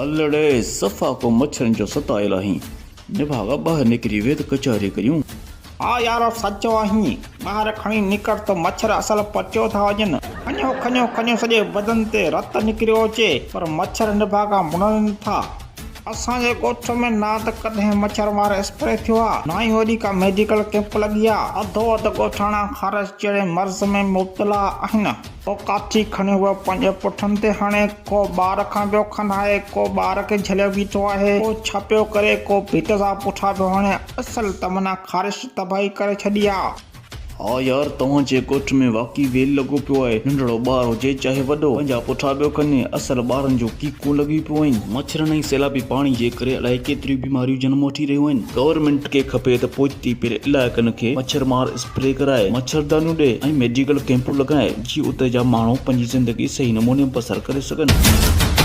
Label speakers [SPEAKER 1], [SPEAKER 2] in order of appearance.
[SPEAKER 1] الڙي صفا ڪو مڇرن جو ستايل آهين. نڀاڳا ٻاهر نڪري ويهه ته ڪچهري ڪريون.
[SPEAKER 2] ها يار سچو آهين. ٻاهر کڻي نڪر ته مڇر اصل پچيو ٿا وڃن. کنيو کنيو کنيو سڄي بدن تي رت نڪريو اچي پر مڇر نڀاڳا مڙن نٿا. اسان جي ڳوٺ ۾ نه ته ڪڏهن مڇر مار اسپري ٿيو آ نه ئي وري ڪا ميڊيڪل ڪيمپ لڳي آ. اڌو اڌ ڳوٺاڻا خارش جهڙي مرض ۾ مبتلا آهن. ڪو ڪاٺي کڻيو ويو پنهنجي پٺن تي هڻي، ڪو ٻار کان پيو کنهائي، ڪو ٻار کي جهليو بيٺو آهي، ڪو ڇا پيو ڪري، ڪو ڀت سان پٺا پيو هڻي، اصل تمنا خارش تباهي ڪري ڇڏي آ.
[SPEAKER 1] ها يار توهان جي ڳوٺ ۾ واقعي ويل لڳو پيو آهي، ننڍڙو ٻار هجي چاهي وڏو، پنهنجا پٺا پيو کنهي، اصل ٻارن جون ڪيڪون لڳيون پيون آهن. مڇرن ۽ سيلابي پاڻي جي ڪري الائي ڪيتريون بيماريون جنم وٺي رهيون آهن. گورنمينٽ کي کپي ته پوئتي پيل علائقن کي مڇر مار اسپري ڪرائي، مڇردانيون ڏئي ۽ ميڊيڪل ڪئمپون لڳائي، جيئن اتي جا ماڻهو پنهنجي زندگي صحيح نموني بسر ڪري سگهن.